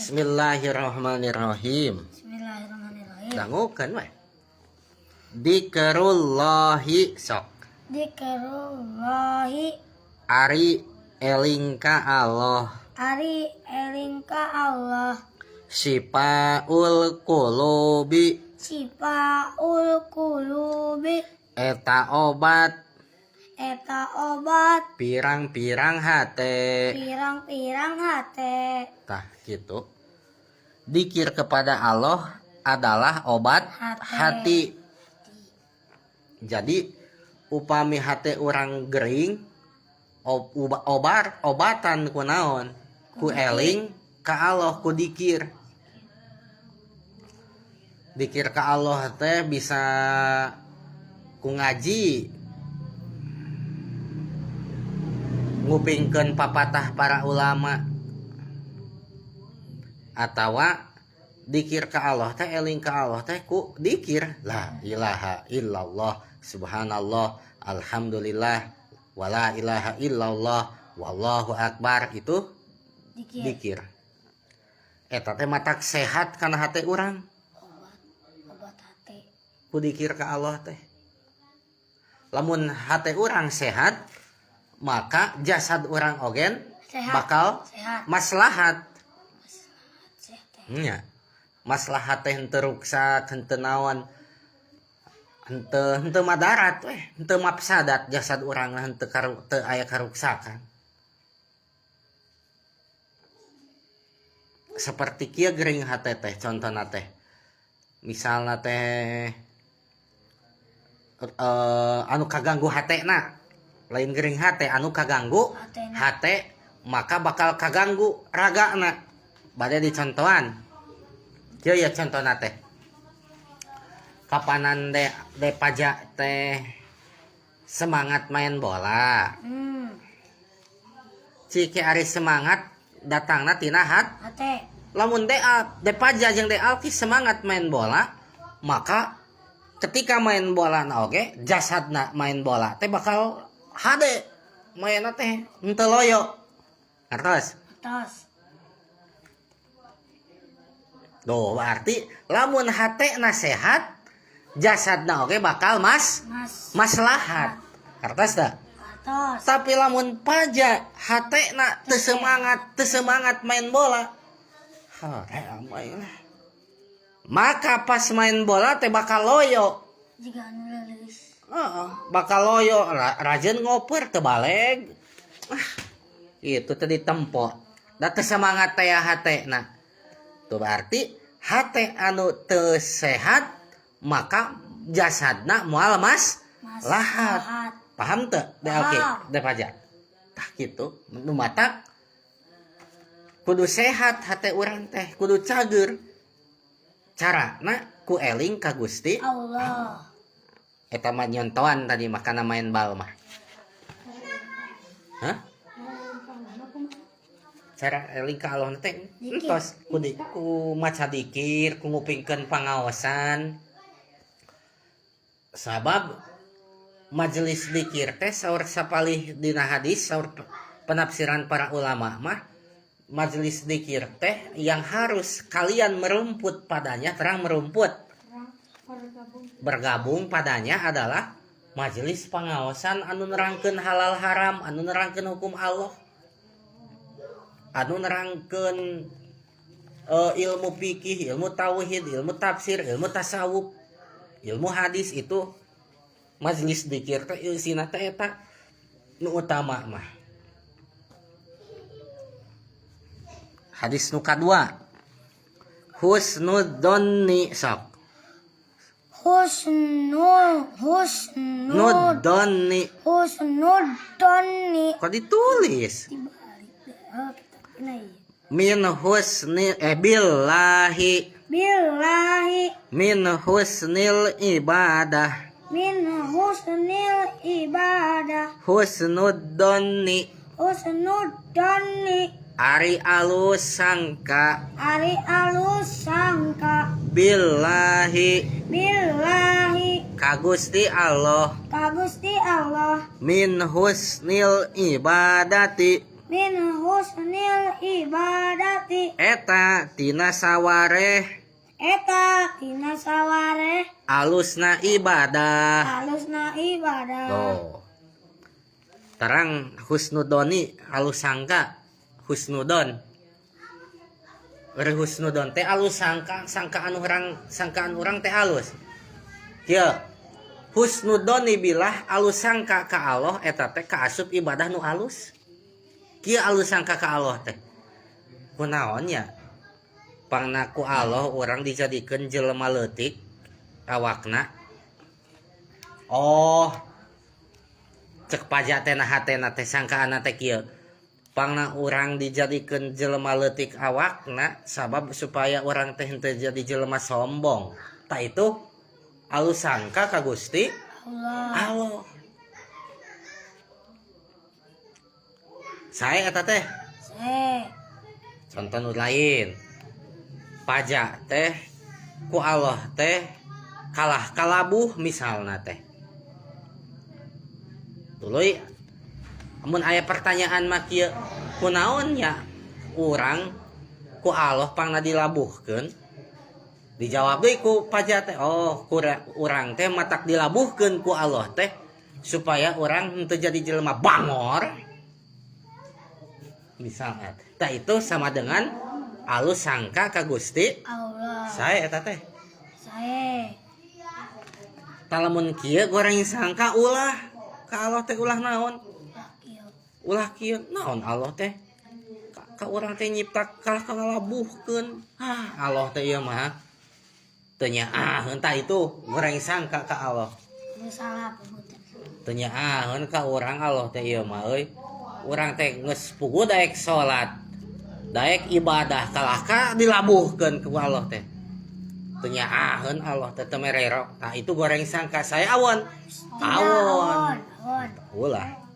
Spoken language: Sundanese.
Bismillahirrahmanirrahim. Bismillahirrahmanirrahim. Dangukeun we. Dikrullahi sok. Dikrullahi. Ari eling ka Allah. Ari eling ka Allah. Sipaul qulubi. Sipaul qulubi. Eta obat. Eta obat. Pirang-pirang hate. Pirang-pirang hate. Tah gitu. Dikir kepada Allah adalah obat hate. Hati. Jadi upami hate urang gering obar obatan ku naon? Ku eling ka Allah, ku dikir. Dikir ka Allah teh bisa ku ngaji, ngupingkeun papatah para ulama, atawa dikir ka Allah teh eling ka Allah teh ku dikir la ilaha illallah subhanallah alhamdulillah wala ilaha illallah wallahu akbar, itu dikir. Dikir. Eta teh matak sehat kana hate urang. Obat hate. Ku dikir ka Allah teh. Lamun hate urang sehat, maka jasad urang ogen sehat. Bakal sehat. Maslahat. Sehat teh. Nya. Maslahat teh henteu ruksak, henteu naon. Henteu madarat weh, henteu mafsadat jasad urang lah, henteu teu aya karuksakan. Seperti kieu gering hate teh contona teh. Misalna teh anu kaganggu hatena, lain gering hate, anu kaganggu hatena. Hate maka bakal kaganggu ragana. Bade dicontohan. Kieu ya contona teh. Kapanan de pajak teh semangat main bola. Ciki ari semangat datangna tina hate. Lamun de pajak jeung de alki semangat main bola, maka ketika main bola na oge jasadna main bola teh bakal hade mainna teh henteu loyo. Ngartos? Ngartos. Tuh, berarti lamun hatena sehat, jasadna oge bakal maslahat. Ngartos teu? Ngartos. Tapi lamun paja hatena teu semangat, teu semangat main bola. Hare main. Maka pas main bola teh bakal loyo. Jiga anu leuleus. Heeh, bakal loyo, rajeun ngoper teu baleg. Ah, itu teh ditempo. Da teu semangat teh hatena. Tuh berarti hate anu teu sehat maka jasadna moal lahat. Lahat. Paham teu? De oke, Paham. de pajak. Tah kitu, nu matak kudu sehat hate urang teh, kudu cager. Carana ku eling ka Gusti Allah. Eta mah nyontoan tadi mah kana main bal mah. Hah? Cara eling ka Allah teh entos ku maca dikir, ku ngupingkeun pangaosan. Sabab majelis dikir teh saur sapalih dina hadis, saur penafsiran para ulama mah, majelis dikir teh yang harus kalian merumput padanya, terang merumput, bergabung padanya adalah majelis pangaosan anu nerangkeun halal haram, anu nerangkeun hukum Allah, anu nerangkeun ilmu fikih, ilmu tauhid, ilmu tafsir, ilmu tasawuf, ilmu hadis. Itu majelis dikir teh isina teh eta nu utama mah. Hadis nu kadua, husnudzonni sok. Husnudzonni. Husnudzonni. Husnudzonni. Kok ditulis? Dibalik. Oh, kita nah, iya. Min husni billahi. Billahi. Min husnil ibadah. Min husnil ibadah. Husnudzonni. Husnudzonni. Ari alus sangka. Ari alus sangka. Billahi. Billahi. Ka Gusti Allah. Ka Gusti Allah. Min husnil ibadati. Min husnil ibadati. Eta tina sawareh. Eta tina sawareh. Alusna ibadah. Alusna ibadah. Tuh. Terang husnudoni alus sangka husnudon. Husnudon teh alus sangka, sangkaan urang, sangkaan urang teh alus. Kieu husnudoni bilah alus sangka ka Allah eta teh kaasup ibadah nu alus. Kieu alus sangka ka Allah teh. Kunaon nya? Pangna ku Allah urang dijadikeun jelema leutik awakna. Oh, cek pajak teh na hatena teh sangkaanna teh kieu. Pangna urang dijadikeun jelema leutik awakna sabab supaya urang teh henteu jadi jelema sombong. Tah itu alus sangka ka Gusti Allah. Allah. Sae eta teh. Sae. Contoh nu lain. Pajak teh ku Allah teh kalah kalabuh misalna teh. Tuluy amun aya pertanyaan mah kieu, kunaon nya urang ku Allah pangna dilabuhkeun? Dijawab deui ku pajak teh, oh urang teh matak dilabuhkeun ku Allah teh supaya urang henteu jadi jelema bangor. Misalnya, tah itu sama dengan alus sangka ka Gusti Allah. Sae eta teh. Sae. Tah lamun kieu goreng sangka ulah ka Allah teh ulah naon? Ulah kieu naon Allah teh? Ka urang teh nyipta kalah ka ngalabuhkeun. Ah, Allah teh ieu mah. Teu nyaaheun tah itu goreng sangka ka Allah. Geus salah puguh. Teu nyaaheun ka urang Allah teh ieu mah euy. Urang teh geus puguh daek salat, daek ibadah kalah ka dilabuhkeun ku Allah teh. Teu nyaaheun Allah teh teu merero. Tah itu goreng sangka saya awon. Awon. Awon. Ulah.